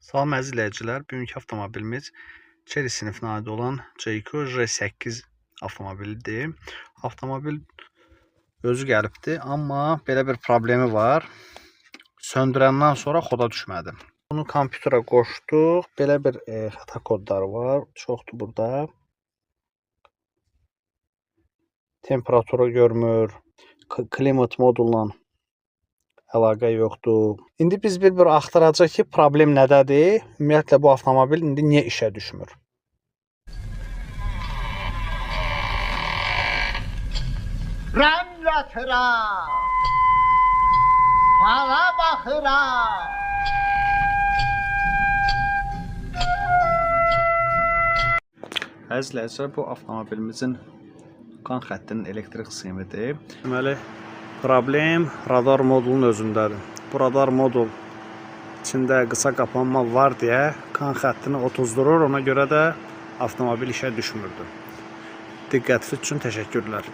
Salam əziz izləyicilər, bugünkü avtomobilimiz Chery sinifinə aid olan Jaecoo J8 avtomobilidir. Avtomobil özü gəlibdir, amma belə bir problemi var. Söndürəndən sonra xoda düşmədi. Bunu kompüterə qoşduq. Belə bir xəta kodları var. Çoxdur burada. Temperaturu görmür. Klimat modulla əlaqə yoxdur. İndi biz bir-bir axtaracağıq ki, problem nədədir? Ümumiyyətlə bu avtomobil indi niyə işə düşmür? Rəml atıram, fala baxıram. Əziz izləyicilər, bu avtomobilimizin qan xəttinin elektrik sxemidir. Deməli, problem radar modulun özündədir. Bu radar modul içində qısa qapanma var deyə qan xəttini otuzdurur. Ona görə də avtomobil işə düşmürdü. Diqqətiniz üçün təşəkkürlər.